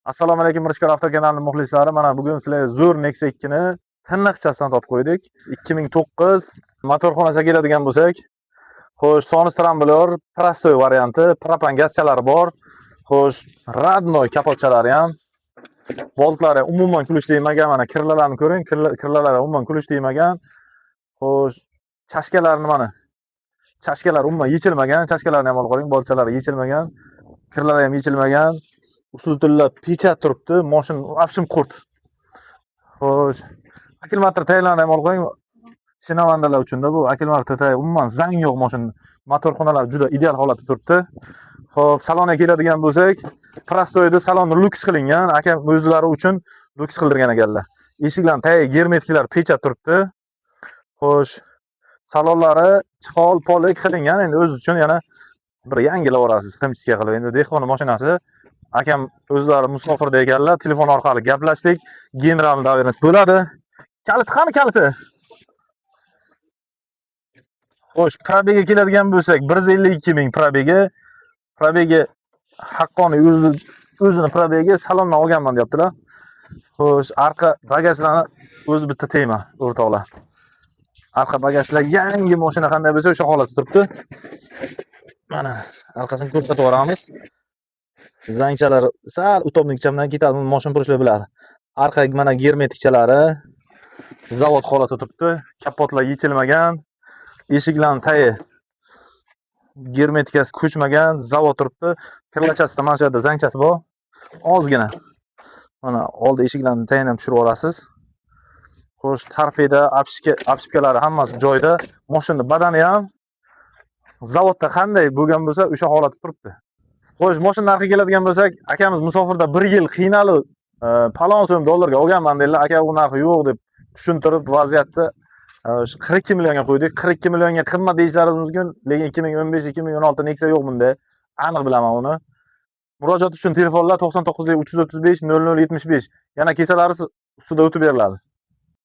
Assalomu alaykum, Mirishkor avto kanalining muxlislari. Mana bugun sizlarga zo'r Nexia 2 ni tiniqchasidan topib qo'ydik. 2009 motorxonasiga keladigan bo'lsak, xo'sh, сонус трамблёр, простой varianti, propan gazchalari bor. Xo'sh, родной kapotchalari ham, boltlari umuman ключ tegmagan. Mana kirlalarni ko'ring, kirlalari umuman ключ tegmagan. Xo'sh, chashkalarni, mana chashkalar umuman yechilmagan, chashkalarni ham olib qoling, boltchalari yechilmagan, kirlari ham yechilmagan. Усилитель lar печать turibdi, moshin вообще qurt. Xo'sh, akkumulyator taylarni ham olib qo'ying. Shinavandalar uchunda bu akkumulyator tay, umuman zang yo'q moshin. Motorxonalar juda ideal holatda turibdi. Xo'p, salonga keladigan bo'lsak, простой da salonni lyuks qilingan, akam o'zlari uchun lyuks qildirgan ekanlar. Eshiklarning tagi germetiklar печать turibdi. Xo'sh, salonlari чехол polik qilingan, endi o'zi uchun yana bir yangilab yuborasiz, химчистка qilib. Endi dehqon mashinasi, akam o'zlari musofirda ekanlar, telefon orqali gaplashdik. Генеральный доверенность bo'ladi. Kaliti qani, kaliti? Xo'sh, пробег ga keladigan bo'lsak, 152 ming пробег i. Пробег i haqqoniy, o'zi o'zini пробег i, salondan olganman deyaptilar. Xo'sh, arqa bagajlarni o'zi bitta tema, o'rtoqlar. Arqa bagajlar yangi mashina qanday bo'lsa, o'sha holatda turibdi. Mana orqasini ko'rsatib yuboramiz. Zangchalar sal утопник chamdan ketadi, buni mashina purishlar biladi. Arqa mana germetikchalari zavod holatida turibdi. Kapotlar yechilmagan. Eshiklarning tagi germetikasi ko'chmagan, zavod turibdi. Kirlachasida mana shu yerda zangchasi bor. Ozgina. Mana oldi eshiklarning tagini ham tushirib yuborasiz. Xo'sh, torpeda, обшивка, обшивка lari hammasi joyida. Mashina badani ham zavodda qanday bo'lgan bo'lsa, o'sha holatda turibdi. Xo'sh, mashina narxiga keladigan bo'lsak, akamiz musofirda bir yil qiynalib, palon so'm dollarga olganman dedilar. Aka, u narxi yo'q deb tushuntirib vaziyatni shu 42 millionga qo'ydik. 42 millionga qimmat deyishlaringiz mumkin, lekin 2015, 2016 Nexia yo'q bunda. Aniq bilaman uni. Murojaat uchun telefonlar 99 335 00 75. Yana kelsalari ustida o'tib beriladi.